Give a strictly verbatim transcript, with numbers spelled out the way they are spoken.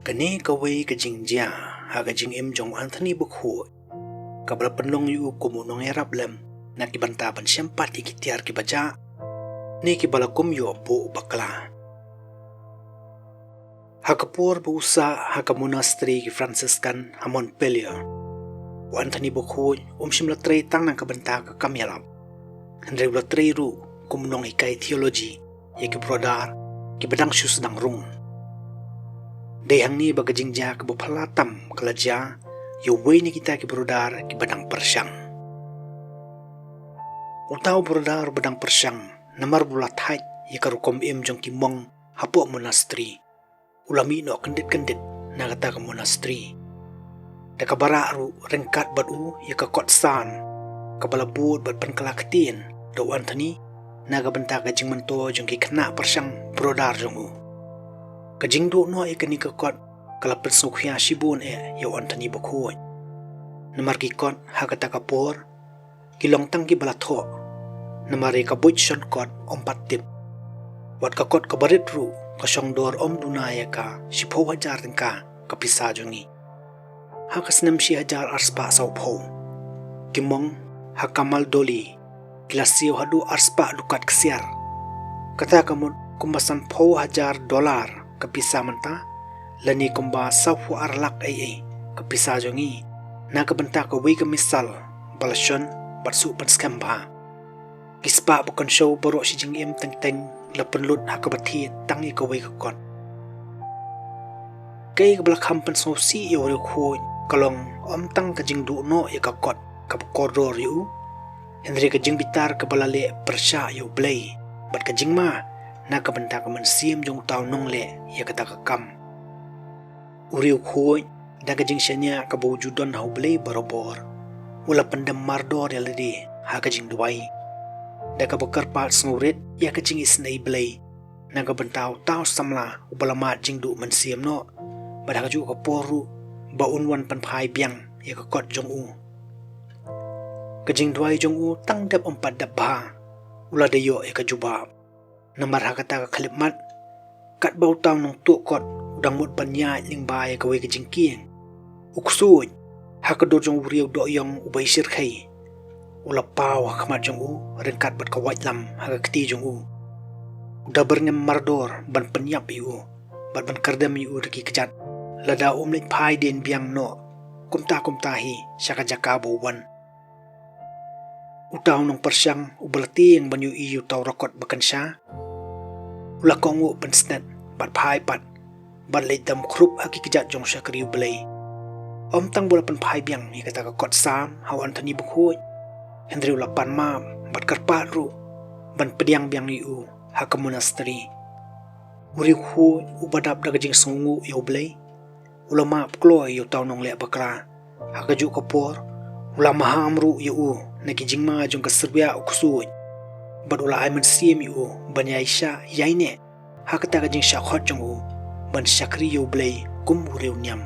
Kane kawei ka jingjia ha ka jingim jong u Anthony Bakhuid, kaba la pynlong ïa u kum u nongïarap lem na ki bynta ban shem pat ïa ki tiar kiba jah ne kiba la kum ïoh buh bakla. Ha ka por ba u sah ha ka monastery ki Franciscan ha Montpellier, u Anthony Bakhuid um shym la trei tang na ka bynta ka kam ïalap, hynrei u la trei ruh kum u nonghikai theology ïa ki brother kiba dang shu sdang rung. Dei hangne ba ka jingjia kaba phylla tam ka la jia ïa uwei na kita ki brother kiba dang pyrshang. Uta u brother ba dang pyrshang, namar ba u la thait ïa ka rukom im jong ki monk hapoh monastery, u la mih noh kyndit kyndit na kata ka monastery. Da kaba rah ruh ryngkat bad u ïa ka kot Psalm, kaba la bud bad pynkylla ktien da u Anthony na ka bynta ka jingmyntoi jong ki khynnah pyrshang brother jong u. Ka jingduh noh ïa kane ka kot ka la pynsngewkhia shibun eh ïa u Anthony Bakhuid. Namar ki kot ha kata ka por ki long tang kiba la thoh, namar ïa ka buit shon kot ym pat tip. Wat ka kot kaba rit ruh ka shong dor ym duna ïa ka shiphew hajar tyngka ka pisa jong ngi. Ha ka snem shi hajar arspah sawphew, ki monk ha Camaldoli ki la siew haduh arspah dukat ksiar. Kata ka mut kumba sanphew hajar dollar ka pisa mynta, lane kumba sawphew ar lak ei ei ka pisa jong ngi, na ka bynta kawei ka missal ba la shon bad shu pynskhem bha. Ki spah ba kynshew baroh shi jingim teng teng la pynlut ha kaba thied tang ïa kawei ka kot. Kaei kaba la kham pynsngewsih ïa u riewkhuid ka long ym tang ka jingduh noh ïa ka kot kaba kordor ïa u, hynrei ka jingbitar kaba la leh pyrshah ïa U Blei bad ka jingma na ka bynta ka mynsiem jong uta u nongleh ïa kata ka kam. U riewkhuid, da ka jingshaniah kaba u ju don ha U Blei barabor, u la pyndem mardor ïa lade ha ka jingduwai, da kaba kyrpad sngewrit ïa ka jingisynei Blei na ka bynta uta u samla uba la mad jingduh mynsiem noh, bad ha kajuh ka por ruh ba un wan pynphai biang ïa ka kot jong u. Ka jingduwai jong u tang dep ym pat dep bha, u la dei ïoh ïa ka jubab. Namar ha kata ka khyllipmat, katba uta u nongtuh kot u dang mut ban ïaid lyngba ïa kawei ka jingkieng, u ksuid, ha ka dur jong u riew dohïong uba i shyrkhei, u la paw ha khmat jong u ryngkat bad ka waitlam ha ka kti jong u. U da byrngem mardor ban pynïap ïa u bad ban kyrdem ïa u da ki kjat, lada um leit phai dien biang noh kumta kumta hi sha ka jaka ba u wan. Uta u nongpyrshang uba la tieng ban ïohi ïa uta u rakot ba kynsha, u la kohnguh pynstet bad phai pat, bad leit dam khrup ha ki kjat jong u shakri U Blei. Ym tang ba u la pynphai biang ïa kata ka kot Psalm ha u Anthony Bakhuid, hynrei u la pan map bad kyrpad ruh ban pdiang biang ïa u ha ka monastery. U riewkhuid uba dap da ka jingsngewnguh ïa U Blei u la map kloi ïa uta u nongleh bakla. Ha kajuh ka por, u la maham ruh ïa u na ki jingma jong ka syrbiah u ksuid, bad u la ai mynsiem ïa u ban ïaishah ïaineh ha kata ka jingshah khot jong u ban shakri ïa U Blei kum u riewniam.